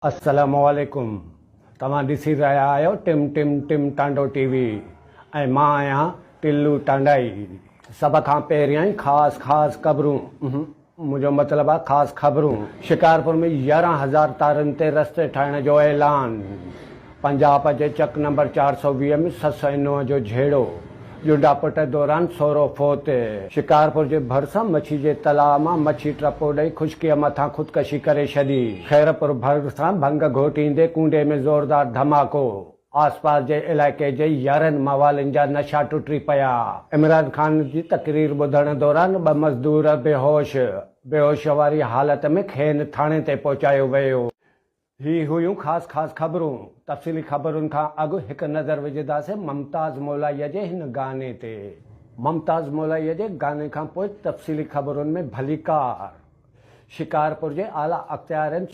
السلام عليڪم توهان ڏسي رهيا آهيو ٽم ٽم ٽم ٽانڊو ٽي وي ۽ مان آهيان ٽلو ٽانڊائي سڀ کان پهريائين خاص خاص خبرون منهنجو مطلب آهي خاص خبرون شڪارپور ۾ 11,000 تارن تي رستي ٺاهڻ جو اعلان پنجاب جي چڪ نمبر 420 ۾ سس ۽ نونهن جو جهيڙو، ڄنڊا پٽ دوران سهرو فوت. شڪارپور جي ڀرسان مڇي جي تلاء مان مڇي ٽپو ڏئي خشڪيء مٿان خودڪشي ڪري ڇڏي. خيرپور ڀرسان ڀنگ گهوٽيندي ڪونڊي ۾ زوردار ڌماڪو، آسپاس جي علائقي جي 11 موالين جا نشا ٽٽي پيا. عمران خان جي تقرير ٻڌڻ دوران ٻه مزدور بيهوش، بيهوشيء واري حالت ۾ کين ٿاڻي تي پهچايو ويو. هي هيون خاص خاص خبرون. تفصيلي خبرن کان اڳ هڪ نظر وجهنداسين ممتاز مولائيء جي هن گاني تي. ممتاز مولائيء جي گاني کان پوء تفصيلي خبرن ۾ ڀليڪار. شڪارپور جي اعليٰ اختيارين.